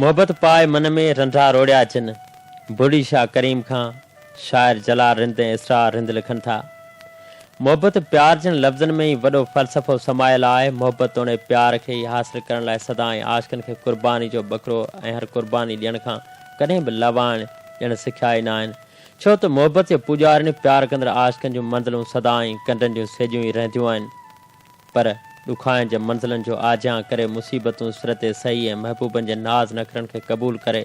محبت پائي من ۾ رنڍا روڙيا جن. بڙي شاهه ڪريم کان شاعر جلال رند ۽ اسرار رند لکن ٿا. محبت پيار جن لفظن ۾ ئي وڏو فلسفو سمايل آهي. محبت توڻي پيار کي ئي حاصل ڪرڻ لاء سدائين عاشقن کي قرباني جو ٻڪرو ۽ هر قرباني ڏيڻ کان ڪڏهن به لوائڻ ڄڻ سکيا ئي ناهن. ڇو ته محبت جي پوڄارين پيار ڪندڙ عاشقن جون منزلون سدائين ڪنڊن جون سيڄون ئي رهنديون آهن. پر ڏکائن جي منزلن جو آجيان ڪري مصيبتون سر تي سهي ۽ محبوبن جي ناز نخرن کي قبول ڪري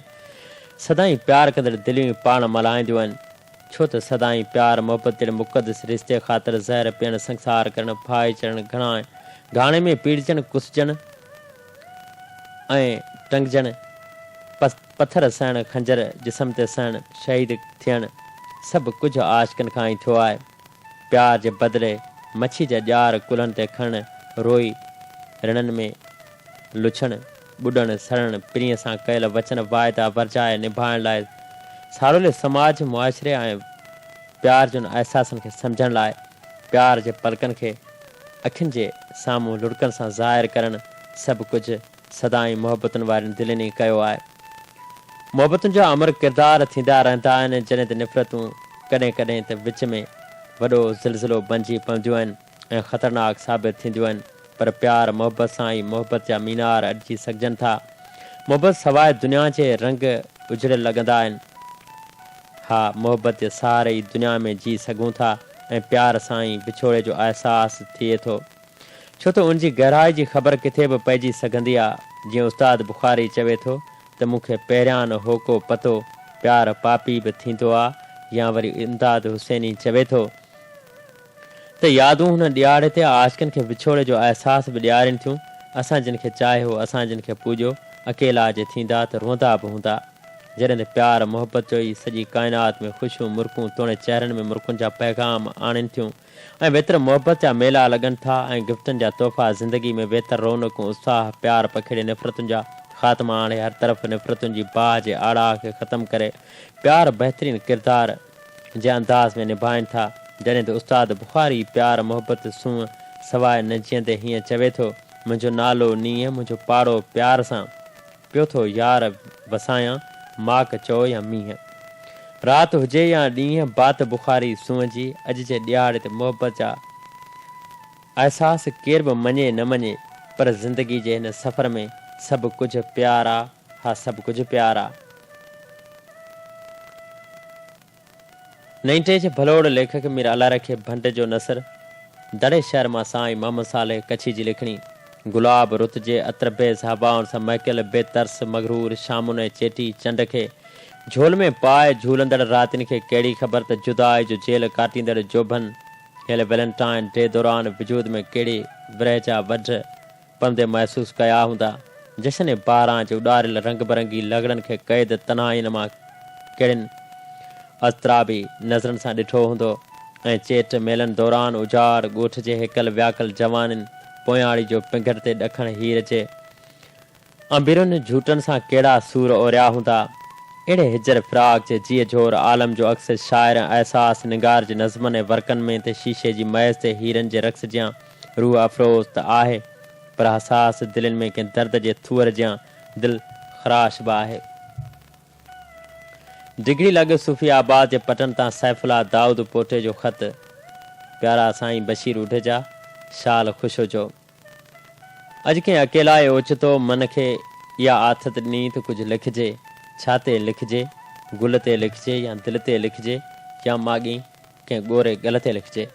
سدائين پيار ڪندڙ دليون ئي پاڻ ملهائينديون آهن. ڇو ته سدائين پيار محبت جهڙي مقدس رشتي خاطر زهر پيئڻ، سنگسار ڪرڻ، ڦاهي چڙهڻ، گهڻا گهاڻي ۾ پيڙجڻ، ڪسجڻ ۽ ٽنگجڻ، پٿر سهڻ، خنجر جسم تي سهڻ، شهيد ٿيڻ سڀ ڪجهه عاشقن کان ئي ٿيو آهي. پيار جي بدلي مڇي جا ڄار ڪلهن تي کڻڻ، روئي رڻن ۾ لڇڻ، ٻڏڻ، سڙڻ، پرينء سان ڪيل وچن واعدا ورجائي نڀائڻ لاء ساڙولي سماج، معاشري ۽ پيار جن احساسن کي سمجهڻ لاء پيار جي پلڪن کي اکين جي سامهون لڙڪن سان ظاهر ڪرڻ سڀ ڪجهه سدائين محبتن وارين دلين ئي ڪيو آهي. محبتن جا امر ڪردار ٿيندا رهندا آهن، جڏهن ته نفرتون ڪڏهن ڪڏهن ته وچ ۾ وڏو زلزلو بنجي پونديون آهن ۽ خطرناڪ ثابت ٿينديون آهن، پر پيار محبت سان ئي محبت جا مينار اڏجي سگهجن ٿا. محبت سواء دنيا جي رنگ اجڙيل لڳندا آهن. ها محبت جي سهاري ئي دنيا ۾ جي سگهون ٿا ۽ پيار سان ئي وڇوڙي جو احساس ٿئي ٿو. ڇو ته ان جي گهرائي جي خبر ڪٿي به پئجي سگهندي آ، جيئن استاد بخاري چوي ٿو ته مون کي پهريان نه هو ڪو پتو، پيار پاپي به ٿيندو آ يا وري امداد حسيني چوي ٿو ته يادون هن ڏيهاڙي تي عاشقن کي وڇوڙي جو احساس به ڏيارين ٿيون، اسان جن کي چاهيو، اسان جن کي پوڄيو، اڪيلا جي ٿيندا ته روئندا به هوندا. جڏهن ته پيار محبت جو ئي سڄي ڪائنات ۾ خوشيون، مرڪون توڻي چهرن ۾ مرڪن جا پيغام آڻين ٿيون. ۽ ويتر محبت جا ميلا لڳن ٿا ۽ گفٽن جا تحفا زندگي ۾ ويتر رونقون اتساهه پيار پکيڙي نفرتن جا خاتما آڻي هر طرف نفرتن جي باهه جي آڙاهه کي ختم ڪري پيار بهترين ڪردار جي انداز ۾ نڀائين ٿا جڏهن ته استاد بخاري پيار محبت سونهن سواء نه جيئندي هيئن چوي ٿو منهنجو نالو نينهن منهنجو پاڙو پيار سان پيو ٿو يار وسايان، ماڪ چئو يا مينهن. رات هجي يا ڏينهن، بات بخاري سونهن جي، اڄ جي ڏهاڙي تي محبت جا احساس ڪير به مڃي نه مڃي، پر زندگي جي هن سفر ۾ سڀ ڪجهه پيار آ، ها سڀ ڪجهه پيار آ. نئين ٽهي جي ڀلوڙ ليکڪ مير الله رکي ڀنڊ جو نثر، دڙي شهر مان سائين محمد صالح ڪڇي جي لکڻي، گلاب رت جي عطر بيز هوائن سان مهڪيل بي ترس مغرور شامن ۽ چيٽي چنڊ کي جهول ۾ پائي جهولندڙ راتين کي ڪهڙي خبر ته جدائي جو جيل ڪاٽيندڙ جوڀن هيل ويلنٽائن ڊي دوران وجود ۾ ڪهڙي ورهه جا وڍ پوندي محسوس ڪيا هوندا. جشن بهاران جي اڏاريل رنگ برنگي لغڙن کي قيد تنهائين مان ڪهڙين اضطرابي نظرن سان ڏٺو هوندو ۽ چيٽ ميلن دوران اجاڙ ڳوٺ جي هيڪل وياڪل جوانين پوياڙي جو پنگهر تي ڏکڻ هير جي انبيرن جهوٽن سان ڪهڙا سور اوريا هوندا. اهڙي هجر فراق جي جيء جهور عالم جو عڪس شاعر ۽ احساس نگار جي نظمن ۽ ورقن ۾ تي شيشي جي ميز تي هيرن جي رقص جيان روح افروز ته آهي پر حساس دلين ۾ ڪنهن درد جي ٿوهر جيان دل خراش به آهي. ڊگهڙي لڳ صوفي آباد جي پٽن تان سيف الله دائود پوٽي جو خط، پيارا سائين بشير اڍيجا، شال خوش هجو. اڄ ڪنهن اڪيلائي اوچتو من کي اها آٿت ڏني ته ڪجهه لکجي. ڇا تي لکجي؟ گل تي لکجي يا دل تي لکجي يا ماڳهين ڪنهن ڳوري ڳل تي لکجي.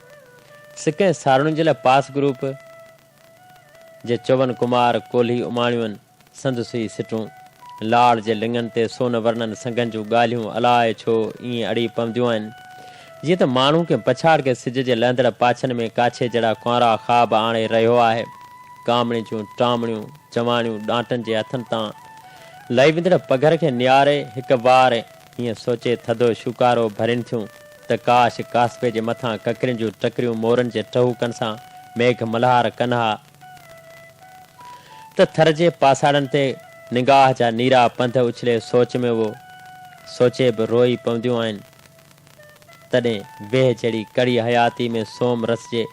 سڪ ۽ ساروڻين جي لاء پاس گروپ جي چون ڪمار ڪولهي اماڻيون. سندس هي سٽون، لاڙ جي لڱن تي سون ورنن سنگن جون ڳالهيون الاء ڇو ائين اڙي پونديون آهن، جيئن ته ماڻهو ڪنهن پڇاڙ کي سج جي لهندڙ پاڇن ۾ ڪاڇي جهڙا ڪنوارا خواب آڻي رهيو آهي. ڪامڻي جون ٽامڻيون، جواڻيون ڏانٽن جي هٿن تان لهي ويندڙ پگهر کي نهاري هڪ وار هيئن سوچي ٿڌو شوڪارو ڀرين ٿيون ته ڪاش ڪاسبي جي مٿان ڪڪرين جون ٽڪريون مورن جي ٽهوڪن سان ميگهه ملهار ڪن ها. ته ٿر جي پاساڙن تي نگاهه جا نيرا پنڌ اڇلي سوچ ۾ اهو سوچي به روئي پونديون آهن. تڏهن ويهه جهڙي ڪڙي حياتي ۾ سوم رس جي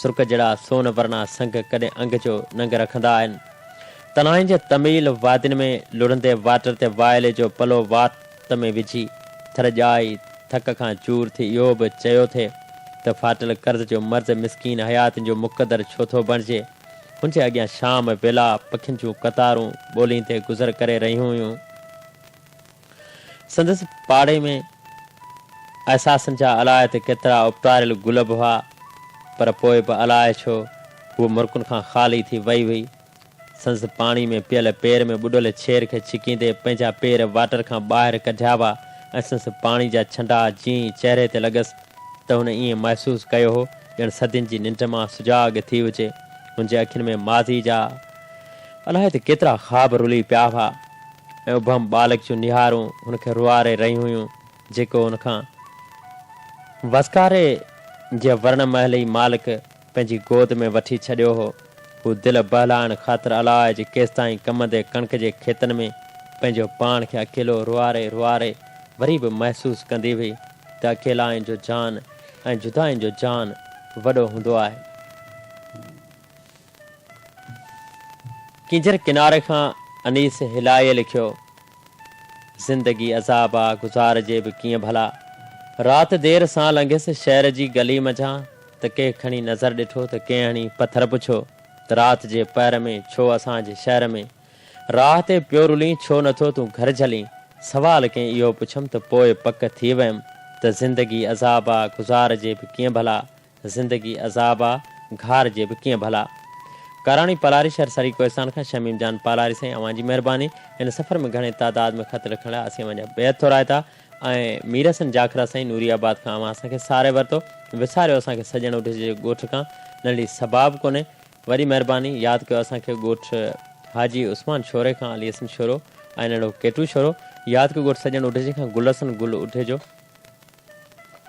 سرڪ جهڙا سون ورنا سنگ ڪڏهن انگ جو ننگ رکندا آهن. تنهائين جي طويل وادين ۾ لڙهندي واٽر تي وائلي جو پلو وات ۾ وجهي ٿر ڄائي ٿڪ کان چور ٿي اهو به چيو ٿي ته ڦاٽل قرض جو مرض مسڪين حياتين جو مقدر ڇو ٿو بڻجي. هن جي اڳيان شام ويلا پکين جون قطارون ٻولين تي گذر ڪري رهيون هيون. سندس پاڙي ۾ احساسن جا الاء ته ڪيترا اپٽاريل گل به هئا، پر پوء به الاء ڇو هوء مرڪن کان خالي ٿي وئي هئي. سندس پاڻي ۾ پيل پير ۾ ٻڏل ڇير کي ڇڪيندي پنهنجا پير واٽر کان ٻاهر ڪڍيا هئا ۽ سندس پاڻي جا ڇنڊا جيئن ئي چهري تي لڳس ته هن ائين محسوس ڪيو هو ڄڻ صدين جي ننڊ مان سجاڳ ٿي هجي. هن جي اکين ۾ ماضي جا الاء ته ڪيترا خواب رلي پيا هئا. ۽ ابهم ٻالڪ جون نهارون هن کي روئاري رهيون هيون، جيڪو هن کان وسڪاري جي ورڻ مهل ئي مالڪ پنهنجي گود ۾ وٺي ڇڏيو هو. هو دل بهلائڻ خاطر الاء جي ڪيستائين ڪمندي ڪڻڪ جي کيتن ۾ پنهنجو پاڻ کي اڪيلو روئاري روئاري وري به محسوس ڪندي هئي ته اڪيلائين جو جهان ۽ جدائين جو جهان وڏو هوندو آهي. ڪينجهر ڪناري کان انيس هلائي لکيو، زندگي عذاب آ گذارجي به ڪيئن ڀلا. رات دير سان لنگهيس شهر جي گلي منجهان ته ڪنهن کڻي نظر ڏٺو ته ڪنهن هڻي پٿر پڇيو ته رات جي پهر ۾ ڇو اسان جي شهر ۾ راهه تي پيو رلين ڇو نٿو تون گهر جهلين سوال ڪنهن اهو پڇيم ته پوء پڪ ٿي ويم ته زندگي عذاب آ گذارجي به ڪيئن ڀلا. زندگي عذاب آ، گهارجي به ڪيئن ڀلا. ڪاراڻي پالاري شهر سري ڪوهستان کان شميم جان پالاري سائين اوهان جي مهرباني هن سفر ۾ گهڻي تعداد ۾ خط لکڻ لاء اسين اوهان جا بيحد ٿورائتا ۽ مير حسن جاکرا سائين نوري آباد کان اوهان اسان کي ساري ورتو وساريو اسان کي سڄڻ اڍ جي ڳوٺ کان ننڍڙي سباب ڪونهي وڏي مهرباني ياد ڪيو اسان کي ڳوٺ حاجي عثمان شوري کان علي حسن شورو ۽ ننڍڙو ڪيٽو شورو ياد ڪيو ڳوٺ سڄڻ اڍ جي کان گل حسن گل اڍيجو.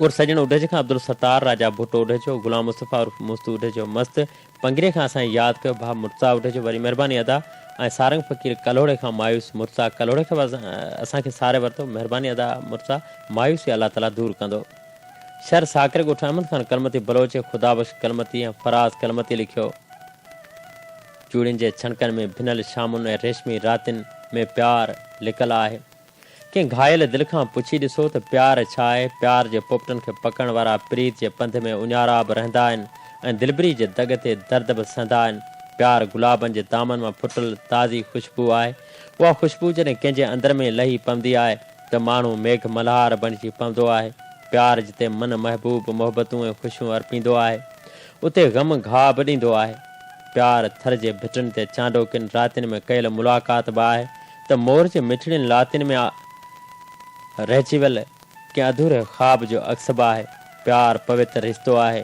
ڳوٺ سڄڻ اڍيجي کان عبدالستار، راجا ڀٽو اڍيجو، غلام مصطفيٰ عرف مستو اڍيجو مست، پنگري کان اسان ياد ڪيو ڀاء مرتضيٰ اڍيجو وري مهرباني ادا ۽ سارنگ فقير ڪلهوڙي کان مايوس مرتضيٰ ڪلهوڙي کي به اسان کي ساري ورتو مهرباني ادا مرتضيٰ مايوسي الله تعاليٰ دور ڪندو. شھر ساڪري ڳوٺ احمد خان ڪلمتي بلوچ، خدا بخش ڪلمتي ۽ فراز ڪلمتي لکيو. چوڙين جي ڇڻڪن ۾ ڀنل شامن ۽ ريشمي راتين ۾ پيار لڪل آهي. ڪنهن گهايل دل کان پڇي ڏسو ته پيار ڇا آهي؟ پيار جي پوپٽن کي پڪڙڻ وارا پريت جي پنڌ ۾ اڃارا به رهندا آهن ۽ دلبري جي دڳ تي درد به سهندا آهن. پيار گلابن جي دامن مان ڦٽل تازي خوشبو آهي. اها خوشبو جڏهن ڪنهن جي اندر ۾ لهي پوندي آهي ته ماڻهو ميگهه ملهار بڻجي پوندو آهي. پيار جتي من محبوب محبتون ۽ خوشيون ارپيندو آهي، اتي غم گهاء به ڏيندو آهي. پيار ٿر جي ڀٽن تي چانڊوڪين راتين ۾ ڪيل ملاقات به آهي ته مور جي مٺڙين لاتين ۾ رهجي ويل ڪنهن اڌوري خواب جو عڪس به آهي. پيار پوتر رشتو آهي،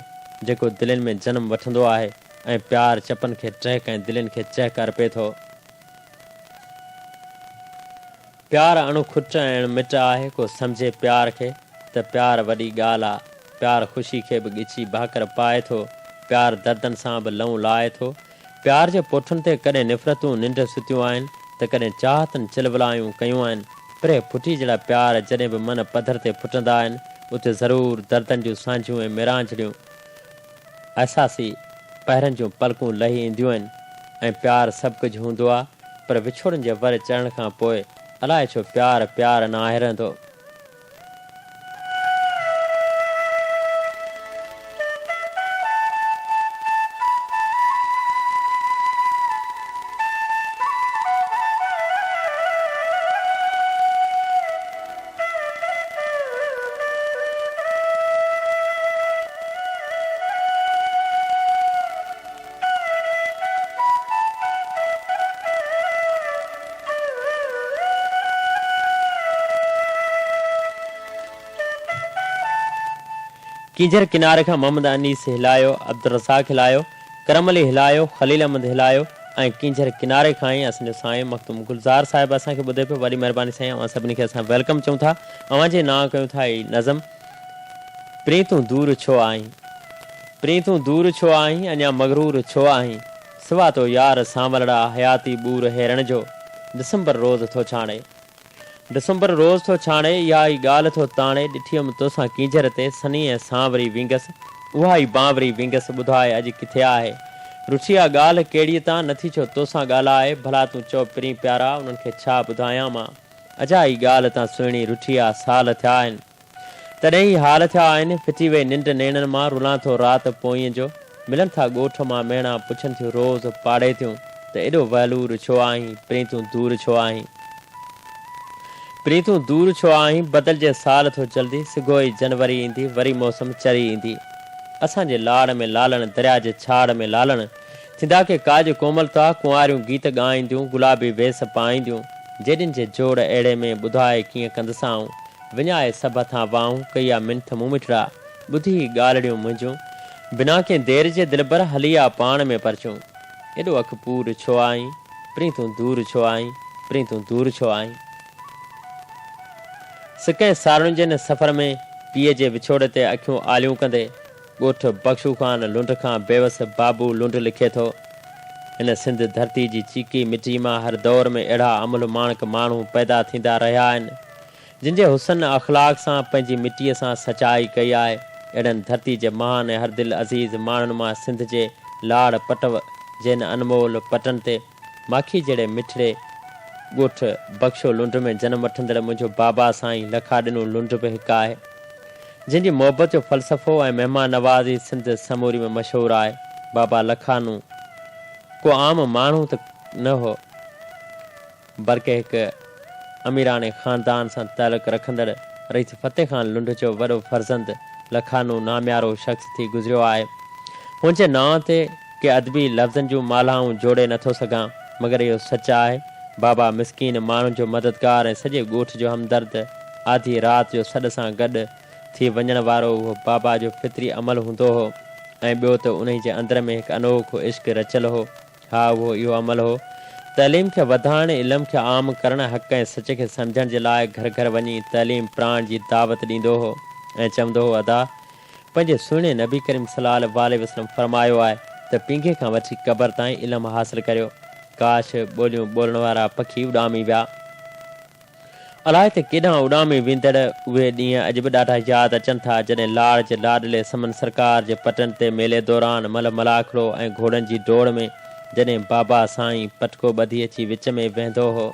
جيڪو دلين ۾ جنم وٺندو آهي ۽ پيار چپن کي ٽهڪ ۽ دلين کي چهڪ ارپي ٿو. پيار اڻ کٽ ۽ اڻ مٽ آهي، ڪو سمجهي پيار کي ته پيار وڏي ڳالهه آ. پيار خوشي کي به ڳچي ڀاڪر پائي ٿو، پيار دردن سان به لئون لائي ٿو. پيار جي پوٺن تي ڪڏهن نفرتون ننڊ ستيون آهن ته ڪڏهن چاهتن چلولايون ڪيون آهن. پرهه ڦٽي جهڙا پيار جڏهن به من پڌر تي ڦٽندا آهن، اتي ضرور دردن جون سانجهيون ۽ ميرانجهڙيون احساسي پهرن جون پلڪون لهي اينديون آهن ۽ پيار سڀ ڪجهه هوندو آ پر وڇوڙن جي ور چڙهڻ کان پوء الائي ڇو پيار پيار ناهي رهندو. ڪينجهر ڪناري کان محمد انيس هلايو، عبدالرزاق هلايو، ڪرم علي هلايو، خليل احمد هلايو ۽ ڪينجهر ڪناري کان ئي اسان جو سائين مخدوم گلزار صاحب اسان کي ٻڌي پيو وڏي مهرباني سائين اوهان سڀني کي اسان welcome چئون ٿا اوهان جي نانء ڪيون ٿا هي نظم پرين تون دور ڇو آهين پرين تون دور ڇو آهين اڃا مغرور ڇو آهين سوا تو يار سانولڙا حياتي ٻور هيرڻ جو ڊسمبر روز ٿو ڇاڻي ڊسمبر روز ٿو ڇاڻي اها ئي ڳالهه ٿو تاڻي ڏٺي هيم توسان ڪينجهر تي سنهي ۽ سانوري وينگس اها ئي بانوري وينگس ٻڌاء اڄ ڪٿي آهي رٺي آ ڳالهه ڪهڙيء تان، نٿي ڇو توسان ڳالهائي، ڀلا تون چئو پرين پيارا، انهن کي ڇا ٻڌايان مان. اجائي ڳالهه تان سهڻي رٺي آ سال ٿيا آهن. تڏهن هي حال ٿيا آهن، ڦٽي وئي ننڊ نيڻن مان، رلان ٿو رات پوئين جو. ملن ٿا ڳوٺ مان ميڻا، پڇن ٿيون روز پاڙي ٿيون، ته ايڏو وهلور ڇو آهين، پرين تون دور ڇو آهين. پرين تون دور ڇو آهين، بدلجي سال ٿو جلدي، سگهو ئي جنوري ايندي، وري موسم چري ايندي. اسان جي لاڙ ۾ لالڻ، دريا جي ڇاڙ ۾ لالڻ، ٿيندا ڪي ڪاڄ ڪوملتا، ڪنواريون گيت ڳائينديون، گلابي ويس پائينديون. جيڏين جي جوڙ اهڙي ۾، ٻڌاء ڪيئن ڪندس آئون. وڃائي سڀ هٿان واهون، ڪئي آ منٿ مون مٺڙا، ٻڌي هي ڳالهڙيون منهنجون. بنا ڪنهن دير جي دلبر، هلي آ پاڻ ۾ پرچون. ايڏو اک پور ڇو آهين، پرين تون دور ڇو آهين، پرين تون دور ڇو آهين. سڪ ۽ سارڻين جي هن سفر ۾، پيء جي وڇوڙي تي اکيون آليون ڪندي، ڳوٺ بخشو خان لنڊ کان بيوس بابو لنڊ لکي ٿو، هن سنڌ ڌرتي جي چيڪي مٽي مان هر دور ۾ اهڙا املهه ماڻڪ ماڻهو پيدا ٿيندا رهيا آهن، جن جي حسن اخلاق سان پنهنجي مٽيء سان سچائي ڪئي آهي. اهڙن ڌرتي جي مهان ۽ هر دل عزيز ماڻهن مان سنڌ جي لاڙ پٽ جي هن انمول پٽن تي ماکي جهڙي مٺڙي ڳوٺ بخشو لنڊ ۾ جنم وٺندڙ منهنجو بابا سائين لکاڏنو لنڊ به هڪ آهي. جنهن جي محبت جو فلسفو ۽ مهمان نوازي سنڌ سموري ۾ مشهور آهي. بابا لکانو ڪو عام ماڻهو ته نه هو، بلڪه هڪ اميراڻي خاندان سان تعلق رکندڙ رئيس فتح خان لنڊ جو وڏو فرزند لکانو ناميارو شخص ٿي گذريو آهي. هن جي نانء تي ڪي ادبي لفظن جون مالهائون جوڙي نٿو سگهان، مگر اهو سچ آهي، بابا مسڪين ماڻهن جو مددگار ۽ سڄي ڳوٺ جو همدرد، آڌيء رات جو سڏ سان گڏ ٿي وڃڻ وارو اهو بابا جو فطري عمل هوندو هو ۽ ٻيو ته انهي جي اندر ۾ هڪ انوکو عشق رچيل هو. ها اهو اهو عمل هو. تعليم کي وڌائڻ، علم کي عام ڪرڻ، حق ۽ سچ کي سمجهڻ جي لاء گهر گهر وڃي تعليم پرائڻ جي دعوت ڏيندو هو ۽ چوندو هو ادا! پنهنجي سهڻي نبي ڪريم صلي الله عليه وسلم فرمايو آهي ته پينگهي کان وٺي قبر تائين علم حاصل ڪريو. ڪاش! ٻوليون ٻولڻ وارا پکي اڏامي ويا. الائي ته ڪيڏانهن اڏامي ويندڙ اهي ڏينهن اڄ به ڏاڍا ياد اچن ٿا جڏهن لاڙ جي لاڏلي سمن سرڪار جي پٽن تي ميلي دوران ملهه ملاکڙو ۽ گهوڙن جي ڊوڙ ۾ جڏهن بابا سائين پٽڪو ٻڌي اچي وچ ۾ ويهندو هو.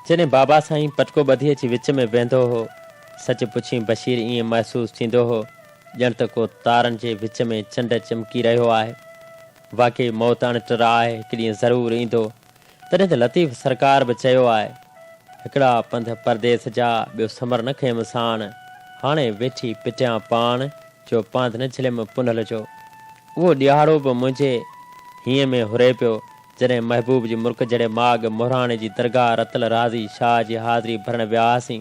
جڏهن بابا سائين پٽڪو ٻڌي اچي وچ ۾ ويهندو هو، سچ پڇين بشير ائين محسوس ٿيندو هو ڄڻ ته ڪو تارن جي وچ ۾ چنڊ چمڪي رهيو آهي. واقعي موت اڻٽر آهي، هڪ ڏينهن ضرور ايندو. تڏهن ته لطيف سرڪار به چيو آهي. هڪڙا پنڌ پرديس جا، ٻيو ثمر نه کنيم ساڻ، هاڻي ويٺي پٽيان پاڻ، جو پانڌ نه جهليم پنهل جو. اهو ڏهاڙو به منهنجي هينئين ۾ هري پيو، جڏهن محبوب جي مرڪ جهڙي ماڳ مهراڻي جي درگاهه رتل راضي شاهه جي حاضري ڀرڻ ويا هئاسين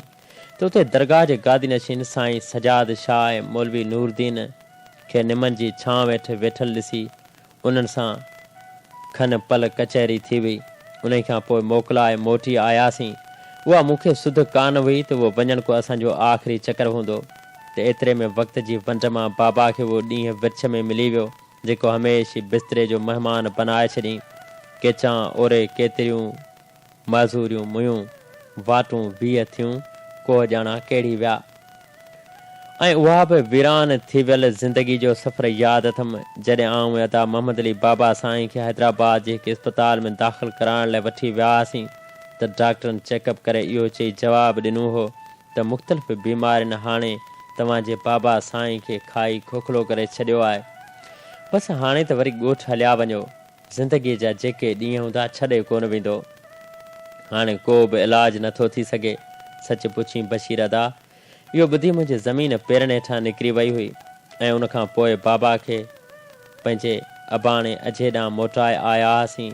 ته اتي درگاهه جي گادي نشين سائين سجاد شاهه ۽ مولوي نورالدين کي نمن جي ڇانو هيٺ ويٺل ڏسي انهن سان کن پل ڪچهري ٿي وئي. انهي کان پوء موڪلائي موٽي آياسين. اها مون کي سڌ ڪانه هئي ته اهو وڃڻ ڪو اسان جو آخري چڪر هوندو. ته ايتري ۾ وقت جي ونڊ مان بابا کي اهو ڏينهن ورڇ ۾ ملي ويو، جيڪو هميشھ بستري جو مهمان بنائي ڇڏين. ڪيچان اوري ڪيتريون معذوريون ميون، واٽون 20 ٿيون، ڪوهه ڄاڻان ڪهڙي ويا. ۽ اها به ويران ٿي ويل زندگي جو سفر ياد اٿم، جڏهن آئون ۽ ادا محمد علي بابا سائين کي حيدرآباد جي هڪ اسپتال ۾ داخل ڪرائڻ لاء وٺي ويا هئاسين ته ڊاڪٽرن چيڪ اپ ڪري اهو چئي جواب ڏنو هو ته مختلف بيمارين هاڻي توهان جي بابا سائين کي کائي کوکلو ڪري ڇڏيو آهي. بس هاڻي ته وري ڳوٺ هليا وڃو. زندگيء جا جيڪي ڏينهن هوندا ڇڏي ڪونه ويندو. هاڻي ڪو به علاج نه ٿو ٿي سگهي. سچ پڇين بشير ادا، اهو ٻڌي منهنجي زمين پيرن هيٺان نڪري وئي هئي ۽ ان کان پوء بابا کي پنهنجي اباڻي اجهي ڏانهن موٽائي آيا هئاسين.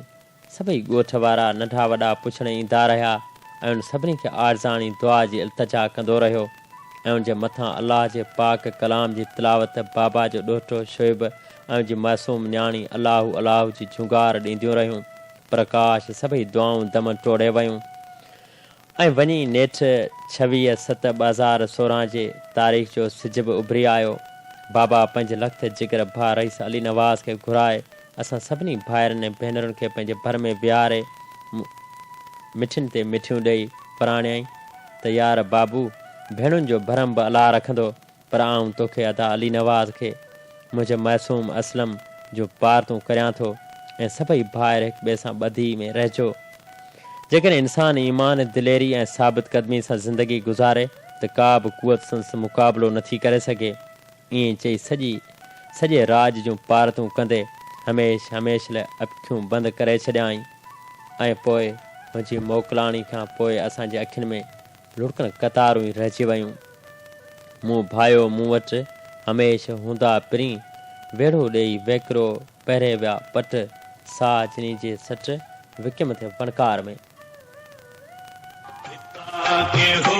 سڀئي ڳوٺ وارا ننڍا وڏا پڇڻ ايندا رهيا ۽ ان سڀني کي عاجزاڻي دعا جي التجا ڪندو رهيو ۽ ان جي مٿان الله جي پاڪ ڪلام جي تلاوت بابا جو ڏوهٽو شعيب ۽ جي معصوم نياڻي الله هو الله هو جي جهونگار ڏينديون رهيون پر ڪاش سڀئي دعائون دم ٽوڙي ويون ۽ وڃي نيٺ 26 ست 2016 جي تاريخ جو سج به اڀري آيو. بابا پنهنجي لخت جگر ڀاء رئيس علي نواز کي گهرائي اسان سڀني ڀائرن ۽ ڀينرن کي پنهنجي ڀر ۾ ويهاري مٺين تي مٺيون ڏيئي وراڻيائين ته يار بابو ڀيڻن جو ڀرم به الله رکندو پر آئون توکي ادا علي نواز کي منهنجي معصوم اسلم جون پارتون ڪريان ٿو ۽ سڀئي ڀائر هڪ ٻئي سان ٻڌي ۾ رهجو. جيڪڏهن انسان ايمان، دليري ۽ ثابت قدمي سان زندگي گذاري ته ڪا به قوت سندس مقابلو نٿي ڪري سگهي. ائين چئي سڄي سڄي راڄ جون پارتون ڪندي هميشھ هميشھ لاء اکيون بند ڪري ڇڏيائين ۽ پوء منهنجي موڪلاڻي کان پوء اسان جي اکين ۾ لڙڪن قطارون ئي رهجي ويون. مون ڀايو مون وٽ هميشھ هوندا پرين، ويڙهو ڏيئي ويڪرو پهري ويا پٽ، ساهه جني جي سٽ وڪيم ٿي وڻڪار ۾. هتان ڪي هو.